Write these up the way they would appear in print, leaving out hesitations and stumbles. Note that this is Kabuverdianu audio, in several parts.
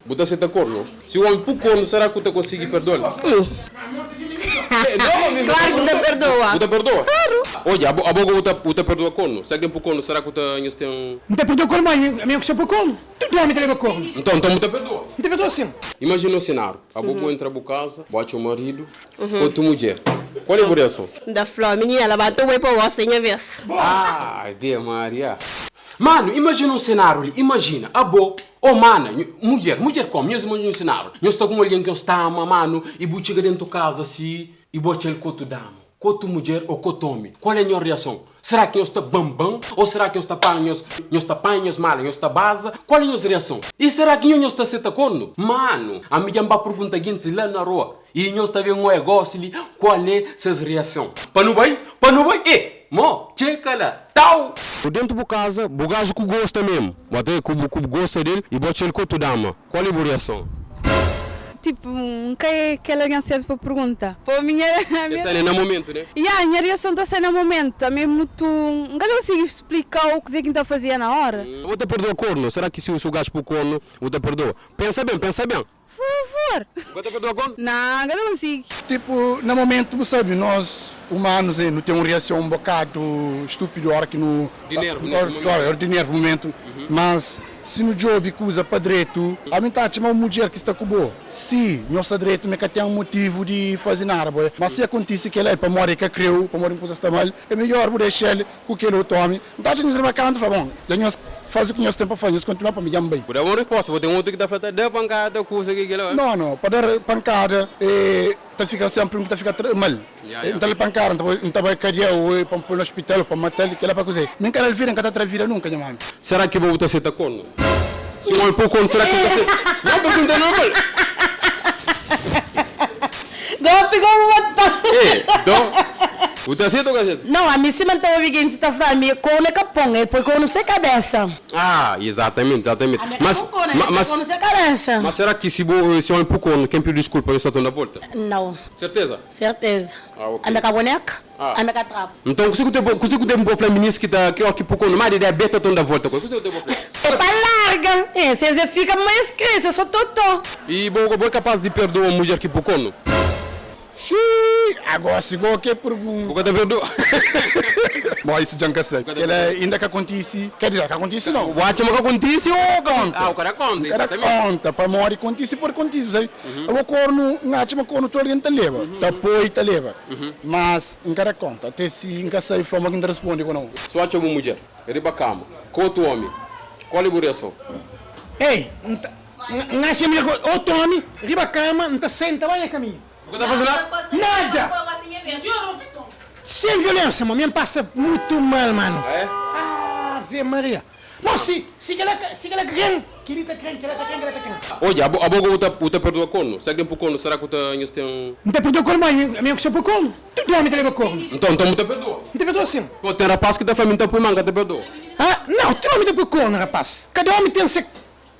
Bu ta seta kornu? Si omi pu kornu, sera ku ta konsigi perdoal? Klaru ki ta perdoa. Bu ta perdoa? Klaru. Odja, abo, abo go bu ta, bu ta perdoa kornu? Si algen pu kornu, sera ku ta nhos ten. N ta perdoa kornu, ma ami ku sta pu kornu, tudu omi ta leba kornu. Nton, nton bu ta perdoa? N ta perdoa sin. Imajina un senáriu, abo bu entra bu kaza, bu atxa un maridu ku otu mudjer. Kual é bu reason? N ta fla, Minina, labanta bu bai pa gosi, é nha vês. Ave Maria! Manu, imajina un senáriu li, imajina, abo, ô mana, mudjer, mudjer ku ómi, nhos imajina un senáriu, nhos sta ku un algen ki nhos ta ama, manu, i bu txiga déntu kaza si, i bu atxa-l ku otu dama, ku otu mudjer ô ku otu ómi, kual é nhos reason? Será ki nhos ta ban-ban ô será ki nhos ta panha nhos, nhos ta panha nhos mala, nhos ta baza? Kual é nhos reason? I será ki nho nhos ta seta kornu? Manu, ami dja N ba pergunta gentis la na rua, i nhos ta ben oia gósi li kual é ses reason. Pa nu bai, pa nu bai, e! Mo, txeka la, tau! Bu dentu bu kaza, bu gaju ku gosta memu, bu ata ku bu ku bu gosta del i bu atxa el ku otu dama, kual é bu reason? Tipo, N ka é kel algen sertu pa pergunta. Po minha, Ke minha. sena é na momentu, ne? Ya, nha reason ta ser na momentu. Ami é mutu, N ka ta konsigi splikau kuzê ki N ta fazia na óra. Bu ta perdoa kornu? Sera ki si u gaju pu kornu, bu ta perdoa? Pensa ben, pensa ben. Favor! Bu ka ta perdoa kornu? Nan, N ka ta konsigi. Tipo, na momentu, bu sabe, nos humanos, né, nu ten un reason un bokadu stúpidu óra ki nu. Di nervu, né? Óra di nervu, momentu. Mas, si nu djobe kuza pa dretu, ami N ta atxa ma un mudjer ki sta ku bo, si nhos sta dretu, mi ka ten motivu di faze nada, bo. Mas si akontise kel-la, é pamodi el ka krê-u, pamodi un kuza sta mal, é midjór bu dexa-l ku kel otu ómi. N ta atxa nhos riba kantu, fla, Bon, dja nhos faze ku nhos ten pa faze, nhos kontinua pa mi, dja N bai. Bu da bon resposta, bo ten otu ki ta fla ta da pankada, kuza ki kila. No, no, pa da pankada e ta fika senpri un ki ta fika mal. N ta da pankada, N ta bai kadia o pa N poi na ospital o pa N matal, kila pa kuze. Mi N ka da-l vida, N ka ta tra vida nunka, nha manu. Sera ki bo bu ta seta kornu? Si un omi poi kornu, sera ki bu ta seta? Bon pergunta normal. Gopi como bu ta. E, do. Bu ta seta ou ka seta? Não, ami sima N ta obi gentis ta fla ami kornu é ka pon, el poi kornu se kabesa. Ah, exatamente, exatamente. Ami é ka Mas, pon kornu, ma, el poi mas, kornu se kabesa. mas será ki si bo, si omi pui kornu, ken pidi diskulpa, nhos ta torna volta? Não. Serteza? Serteza. Ah, ok. Ami é ka boneka, Ah. ami é ka trapu. Nton, kuse ku ten bo, kuse ku ten bo fla minis ki ta, ki óki pui kornu, má di da beta torna volta ku el, kuse ku ten bo fla? É pa larga, é, se es fika ma es kre, se so totó. I bo, bo é kapaz di perdoa un mudjer ki pui kornu? Xii! Agosi go ke pergunta. Bu ka ta perdoa? Bom, isso dja N ka sabe. Kel-la inda ka kontise. Ker dizer, ka kontise nau. Bu atxa ma ka kontise ô ka Konta. Ah, u ka da konta, N ka da exatamente. konta. Pamodi kontise pode kontise, bu sabe. Abo kornu, N atxa ma kornu tudu algen ta leba. Ta poi, ta leba. Mas N ka da konta. Ate si N ka sabe fla ma ki N ta responde ku nau. Si u atxa bu mudjer riba kama ku otu omi, kual é bu reason? Ei, N ta, N atxa mi ku otu omi riba kama, N ta sai, N ta bai nha kaminhu. Bu ka ta faze nada? Nada! Sem violência, mo, mi N pasa mutu mal, mano. Ah é? Ave Maria. Mo, si, si kela ka, si kela kren, keli ta kren, kela ta kren, kela ta kren. Odja, abo, abo go bu ta, bu ta perdoa kornu? Si algen pui kornu, sera ku ta nhos ten. N ta perdoa kornu, ma ami, ami ku sta pui kornu? Tudu omi ta leba kornu. Nton, nton bu ta perdoa? N ta perdoa sin. Pô, ten rapaz ki ta fla mi N ta pui, ma N ka ta perdoa. Ah, nau, tudu omi ta pui kornu, rapaz. Kada omi ten se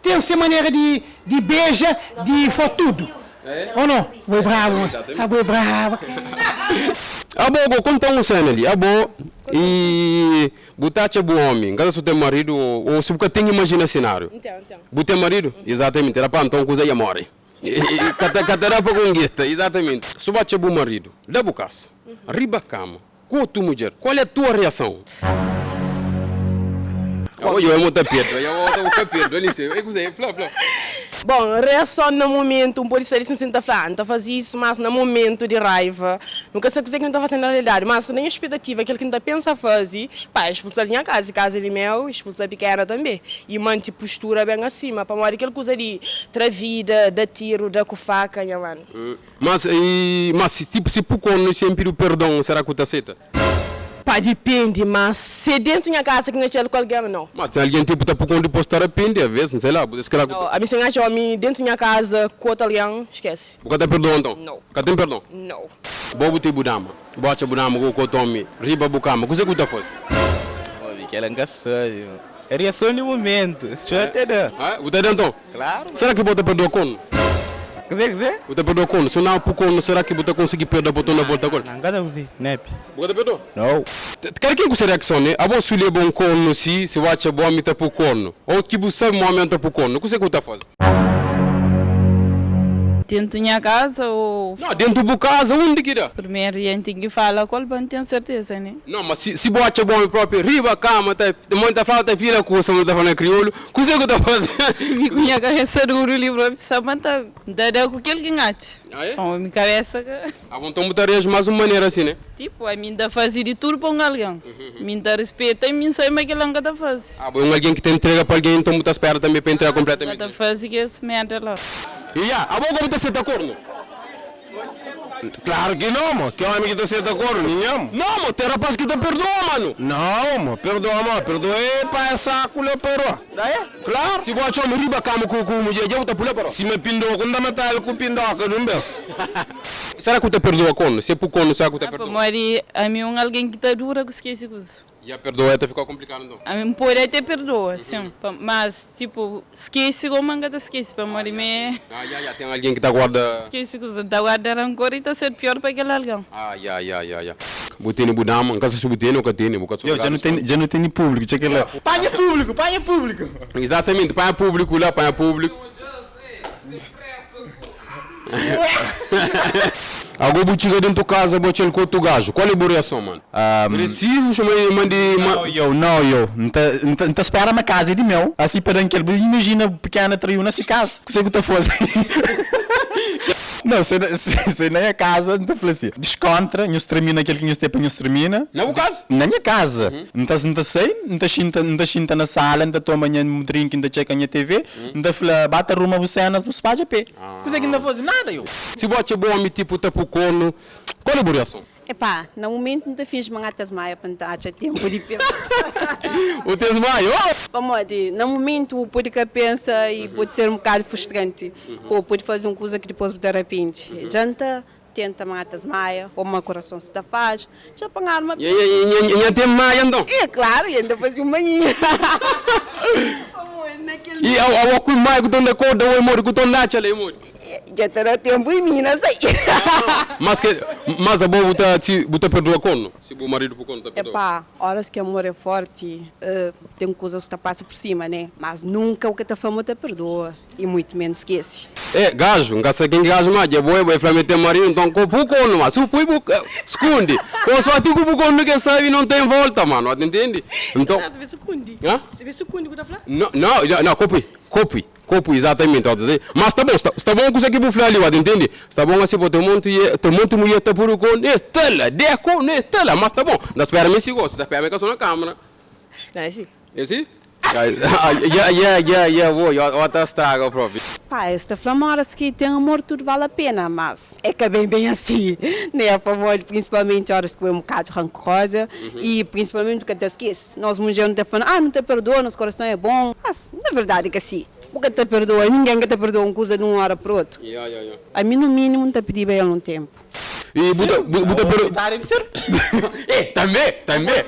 Ten se manera di di beja, di fo tudu. Ou no? Bo é brabu mos. Abo é braba. Abo go konta un sena li. Abo i bu ta atxa bu omi. N ka sa si bu ten maridu ou si bu ka ten imajina sinariu. Bu ten maridu? Izatamenti. Rapaz nton kuza ia more. Ka ta ka ta da pa kongista. Izatamenti. Si bu atxa bu maridu da bu kasa, riba kama, ku otu mudjer, kual é tua reason? Abo yo mo ta perdoa, yo mo ta perdoa ni sei. Ei kuzê? Fla, fla. Bon, reason na momentu, N pode sta li sin ta fla, ah, N ta faze isu, mas na momentu di raiva, nu ka sabe kuzê ki nu ta faze na realidadi. Mas na nha spetativa, kel ki N ta pensa faze, pá, é spulsa-l di nha kaza, i kaza di meu, i spulsa pikena tanbê, i mante postura ben asima, pamodi kel kuza di tra vida, da tiru, da ku faka, nha manu. Mas i mas si tipo si pu kornu i sen pidu perdon sera ku ta seta? Pa dipende mas se dentu nha kasa ki nha txal ku algen nau. Mas ten algen tipo ta pu kornu dipos ta rapende aves nsei la bu ta skra ku Nau ami si nha atxa omi dentu nha kasa ku otu algen skese. Bu ka ta perdoa nton? Nau. Ka ten perdon? Nau. Bo bu ten bu dama bu atxa bu dama ku otu omi riba bu kama kuse ku bu ta fasi? Omi kela nka sabi é reason di mumentu es txeu ate da. Ah bu ta da nton? Klaru. Sera ki bo ta perdoa kornu? Kuzê, kuzê? Bu ta perdoa kornu? Si un pu kornu, sera ki bu ta konsigi perdoa pa torna volta ku el? Nan, N ka ta konsigi. Nepi. Bu ka ta perdoa? Nau. Kada ken ku se reakson, ne? Abo su leba un kornu si, si bu atxa bu omi ta pu kornu, o ki bu sabi ma omi ta pu kornu, kuzê ki bu ta faze? Dentu nha kaza ou. Não, dentu bu kaza undi ki da? Primeru N ten ki fala ku el pa N ten serteza ne. Não, ma si si bu atxa bu omi propi riba kama ta mon ta fla ta pila kusa mon ta fla na kriolu, kuze ku ta faze? Mi ku nha kabesa duru li propi sa ma N ta N ta da ku kel ki N atxa. Ah é? Pamodi mi kabesa ka. Ah bon, nton bu ta reaji mas un manera asi ne? Tipo, ami N ta faze di tudu pa un algen. Mi N ta rispeta i mi N sabe ma kel-la N ka ta faze. Ah bo é un algen ki ta entrega pa algen, nton bu ta spera tanbe pa entrega N konpletamenti ka ta ne? faze kes merda la. I ya, abo ka bu ta seta kornu? Klaru ki no, mo. Ki omi ki ta seta kornu? Ninhun. No, mo, ten rapas ki ta perdoa, manu. No, mo, perdoa, mo. Perdoa e pa e saku la pa rua. Ah e? Klaru. Si bu atxa omi riba kama ku ku mudjer, dja bu ta pula pa rua? Si ma pindoku, N ta mata-l ku pindoka di un bes. Sera ku ta perdoa kornu? Si e pu kornu, sera ku ta perdoa? Pamodi ami é un algen ki ta dura ku skese kuza. Ya perdoa ta fika komplikadu nton. Ami N pode ate perdoa, sin, mas tipo skese goma N ka ta skese pamodi mi é. Ah ya ya, ten algen ki ta guarda. Skese kuza, N ta guarda rankor i ta ser pior pa kel algen. Ah ya ya ya ya. Bu tene bu dama, N ka sa si bu tene o ka tene, bu ka Yo, dja nu tene, dja nu tene públiku, txeu kel la. Panha públiku, panha públiku. Exatamente, panha públiku la, panha públiku. Ago bu txiga dentu kaza bu atxa-l ku otu gaju, kual é bu reason mano? Agresivu, xama e mandi ma. Nau yo, nau yo, N ta, N ta, N ta spera ma kaza é di meu, asi pa dan kel, bu imajina pikena traiu na si kaza, kuse ku ta faze? Nau, se na, se na nha kaza, N ta fla si, diskontra, nhos termina kel ki nhos ten pa nhos termina. Na bu kaza? Na nha kaza, N ta, N ta sai, N ta xinta, N ta xinta na sala, N ta toma nha drink, N ta txeka nha TV, N ta fla, ba ta ruma bu senas, bu spadja pe. Kuzê ki N ta faze? Nada yo. Si bu atxa bu omi tipo ta pu kornu, kual é bu reason? Epá, na mumentu N ta finji ma N ta smaia pa N ta atxa tenpu di pensa. Bu ta smaia? Oh! Pamodi na mumentu bu pode ka pensa i pode ser un bokadu frustranti. Pô, pode faze un kuza ki dipôs bu ta rapende. Dja N ta tenta ma N ta smaia ô ma kurason si ta fadja. Dja pa N arma Nha, nha, nha, nha ten maia nton? É klaru, nha ta faze un mainha. Pamodi na kel. I au, au, ku maia ku ta nda korda, oi modi ku ta nda atxa la, i modi? Dja ta da tempu i mi na sai. Mas ke, mas abo bu ta si bu ta perdoa kornu? Si bu maridu pu kornu ta perdoa? Epá, oras ki amor é forti, ten kuzas ku ta pasa pur sima, né? Mas nunka u ka ta fla ma u ta perdoa i muitu menus skese. Eh, gaju, N ka sa ken ki gaju ma dja bo e bo e fla ma e ten maridu, nton ko pu kornu ma si bu pui bu skundi, ko so ati ku bu kornu ke sabi non ten volta mano, ati ntende? Nton. Si be sukundi, Hã? si be sukundi ku ta fla? No, no, no, ko pui, ko pui. Kopu, izatamenti, ota di, ma sta bon, sta, sta bon kusa ki bu fla li, wata intendi? Sta bon asi, bo ten monti ye, ten monti mujer ta puru ko ne ta la, de ko ne ta la, ma sta bon. N ta spera mi si gosi, ta spera mi ka so na kamera. Na é si. É si? Ya, ya, ya, ya, bo, ota straga propi. Pá, es ta fla ma óras ki ten amor tudu vale a pena, mas é ka ben ben asi, né? Pamodi prinsipalmenti óras ki bu é un bokadu rankoroza i prinsipalmenti bu ka ta skese. Nos mudjer nu ta fla, ah, nu ta perdoa, nos korason é bon. Mas, na verdadi ka si. Bu ka ta perdoa, ningen ka ta perdoa un kuza di un ora pa otu. Ami, nu minimu, N ta pidiba el un tenpu. I bu ta, bu ta perdoa. E, tanbe, tanbe.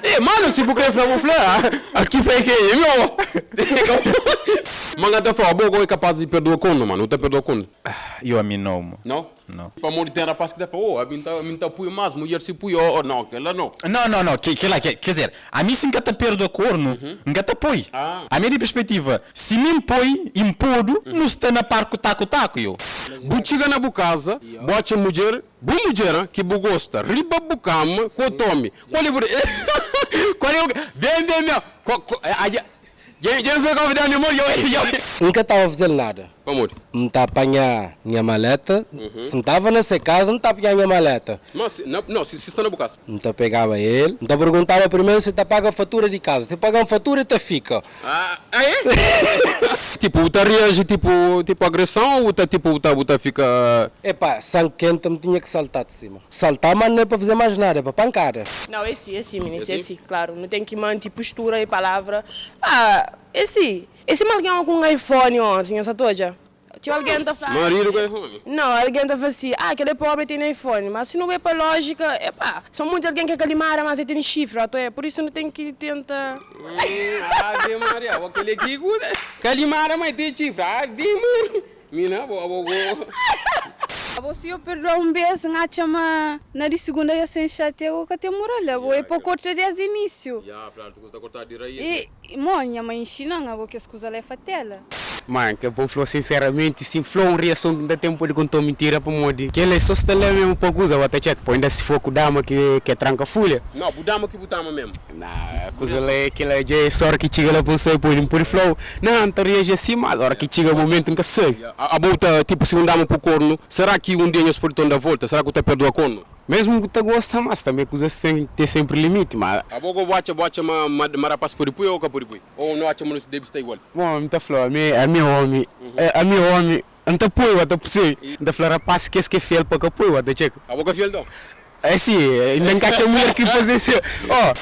E, manu, si bu kre fla, bu fla. Aki fla e kenha? Mi o? Ma N ka ta fla, abo go é kapaz di perdoa kondo, manu? Bu ta perdoa kondo? Yo, ami no, mo. No? No. Pamodi ten rapaz ki ta fla, oh, ami N ta, ami N ta pui mas, mudjer si pui, oh, oh, no, kel-la no. No, no, no, ke, kel-la, ke, ker dizer, ami si N ka ta perdoa kornu, N ka ta poi. Ami é di perspetiva, si mi N poi i N podu, nu sta na par ku taku taku, yo. Bu txiga na bu kaza, bu atxa mudjer, bu mudjer, ah, ki bu gosta, riba bu kama ku otu omi. Kual é bu, kual é bu, ben, ben, ben, ku, ku, adja. Dja dja N konvidadu nha modi dja N ka tava faze-l nada. Pamodi? N ta panha nha maleta. Si N tava na se kaza, N ta panha nha maleta. Ma si na no si si sta na bu kasa. N ta pegaba el. N ta perguntaba primeru si ta paga fatura di kaza. Si paga-m fatura, el ta fika. Ah é? Tipo, bu ta reaji tipo tipo agreson ou bu ta tipo bu ta bu ta fika. Epa, sangi kenti N tinha ki salta di sima. Salta ma n'é pa faze mais nada, é pa pankada. Nau, é si, é si, minis, é si, klaru. Nu ten ki manti pustura i palavra. Pa, é si. É sima algen ku un iPhone 11, nha sa ta odja? Txeu algen ta fla. Maridu ku iPhone? Nau, algen ta fla si, ah, kel é pobri e tene iPhone. Ma si nu bai pa lójika, é pa, son monti algen ki é ka limada, mas e tene xifri, ato é. Pur isu nu ten ki tenta. Ave Maria, abo kel é ki ku ka limada, ma e ten xifri. Ave Maria. Mina, abo, abo go. Abo si yo perdoa un bes N atxa ma na di segunda yo sen xatia go ka ten mural abo e pa korta desdi inisiu Ya, fladu tu kusa ta kortadu di raiz ne. I mo nha mai inxinan abo kes kuza la e fatela. Man, ke pon flo sinseramenti, si N flo un riason ki N ta ten pode konta-u mintira pamodi kel é so sta la memu pa kuza ba ta txeka. Poi inda si for ku dama ki ke tranka fulha. Nau, bu dama ki bu ta ama memu. Na, kuza la é kel la dja é sor ki txiga la pa N sabe pode N pode fla-u, na, N ta riaji asi, mas ora ki txiga momentu N ka sabe. Abo bu ta, tipu, si un dama pô kornu, sera ki un dia nhos pode torna da volta? Sera ki bu ta perdoa kornu? Mesmu ku ta gosta, mas tanbe kuzas ten ki ten senpri limiti, ma. Abo go bu atxa, bu atxa ma ma rapas pode pui o ka pode pui? O no atxa ma no debe sta igual? Bon, N ta fla-u, ami, ami é omi, ami é omi, N ta poi, ba ta pusei. N ta fla rapas kes ki é fiel pa ka poi, ba ta txeka. Abo ka fiel nton? É si, inda N ka atxa mulher ki faze si, oh.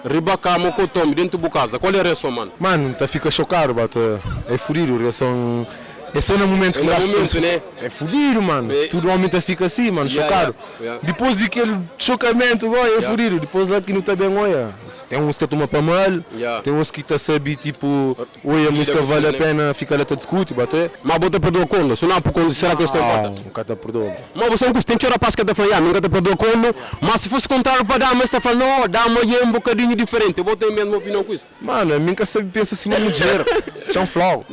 Riba kama ku otu omi dentu bu kaza, kual é reason, mano? Mano, N ta fika xokadu, ba ta, é fudidu reason. É só na momentu ki na momentu, né? É fudidu, mano. Tudu omi ta fika asi, mano, xokadu. Dipôs di kel xokamentu, gó, é fudidu. Dipôs la ki nu ta ben oia, ten uns ki ta tuma pa mal, ten uns ki ta sabe, tipo, oia ma es ka vale a pena fika la ta diskuti, ba ta. Ma bo ta perdoa kondo? Si no apu kondo, sera ki es ten volta? Nau, N ka ta perdoa, bro. Ma bo sabe ku ten txeu rapaz ki ta fla, ya, mi N ka ta perdoa kondo. Ma si fosi kontrariu pa dama, es ta fla, no, dama ya é un bokadinhu diferenti. Bo ten mesmu opinion ku es? Mano, ami nka sabi pensa sima mudjer, txan flau,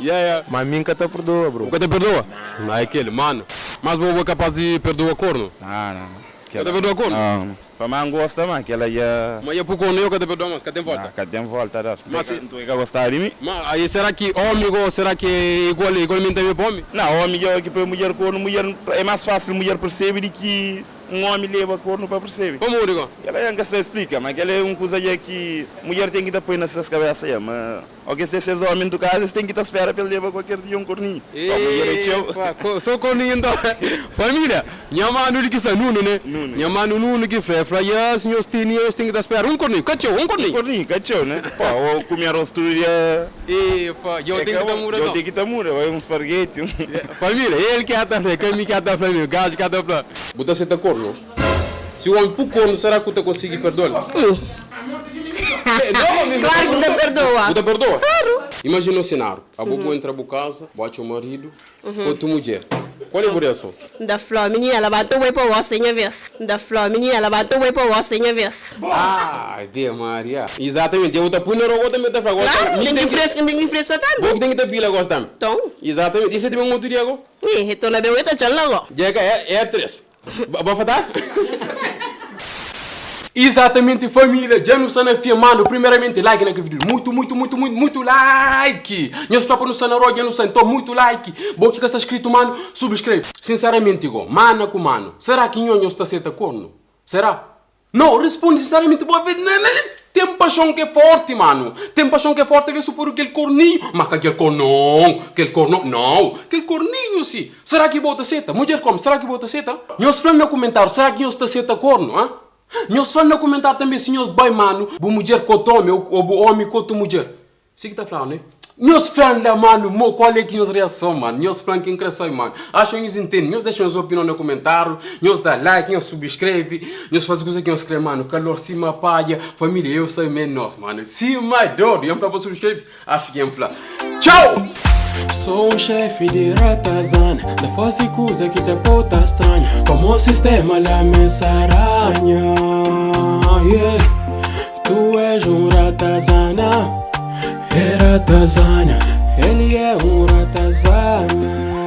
ma ami nka ta perdoa bro. Bu ka ta perdoa? Ah é kel, mano. Mas bo bo é kapaz di perdoa kornu? Nah, nah, nah. Ka ta perdoa kornu? Não. Pa ma ngosta ma kela dja. Ma dja pu kornu yo ka ta perdoa mas, ka ten volta? Nah, ka ten volta dar. Ma si. Nton e ka gostaba di mi. Ma aí sera ki omi go, sera ki é igual, igualmenti tambe pa omi? Nah, omi dja ki pa mudjer kornu, mudjer é mas fasil mudjer persebi di ki Un omi leba kornu pa persebe. Pamodi go? Kela ya N ka sa splika, ma kela é un kuza dja ki mudjer ten ki ta poi na ses kabesa ya, ma o ke se ses omi ntu kaza es ten ki ta spera pa el leba kualker dia un korninhu. Pa mudjer é txeu. Epa, so korninhu nton. Família, nha manu li ki fla, Nunu ne? Nunu. Nha manu Nunu ki fla, el fla, ya si nhos tene, nhos ten ki ta spera un korninhu, ka txeu, un korninhu. Un korninhu, ka txeu ne? Pa o kume aros tudu dia. Epa, dja o ten ki ta muda nton. Dja o ten ki ta muda, bai un spargeti, un. Família, el ki ata fla, ka mi ki ata fla mi, gaju ki ata fla. Bu ta seta kornu? Si omi pu kornu, sera ku ta konsigi perdoal? Klaru ki N ta perdoa. Bu ta perdoa? Klaru. Imajina un senáriu, abo bu entra bu kaza, bu atxa un maridu ku otu mudjer. Kual é bu reason? N ta fla, Minina, labanta bu bai pa rosa, é nha vês. N ta fla, Minina, labanta bu bai pa rosa, é nha vês. Ave Maria. Exatamente, eu ta pui na rogo tambe ta fla gosta. Claro, tem que fresca, tem que fresca tambe. Bo que tem que ta pila gosta tambe. Então. Exatamente. E se tiver um outro dia go? Ih, então na bem ta tchan go. Djeka é é 3. Ba fatar? Exatamente família, dja nu sta na fim mano, primeiramente like na kel vídeo, muito, muito, muito, muito, muito like, nhos tropa nu sta na roda, dja nu sta, então muito like, bo ki ka sta skritu mano, subscreve, sinceramente go, mana ku mano, será ki nho nhos ta seta corno? Será? Não, responde sinceramente, bo vê, tem paixão que é forte, mano. Tem paixão que é forte, vê se por aquele corninho. Mas que aquele corno, aquele corno, não. Aquele corninho, sim. Será que bota seta? Mulher como? Será que bota seta? Nhos fla na comentário, será que nhos ta seta corno, hã? Nhos fla na comentário também se nhos bai, mano, bu mulher com outro homem, ou bu homem com outra mulher. Si ki ta fla ne? Nhos flan la mano mo kual é ki nhos reason mano nhos flan ki nkre sai mano acho nhos intende nhos dexa nhos opinion na komentariu nhos da like nhos subscreve nhos faze kuza ki nhos kre mano kalor sima padja familia eu sai menos mano sima dodu nha fla pa subscreve acho ki nha fla txau. Sou um chefe di ratazana Ta faze kuza ki ta pô ta stranha Pamó sistema la me saranha yeah. Tu és um ratazana É ratazana Ele é um ratazana.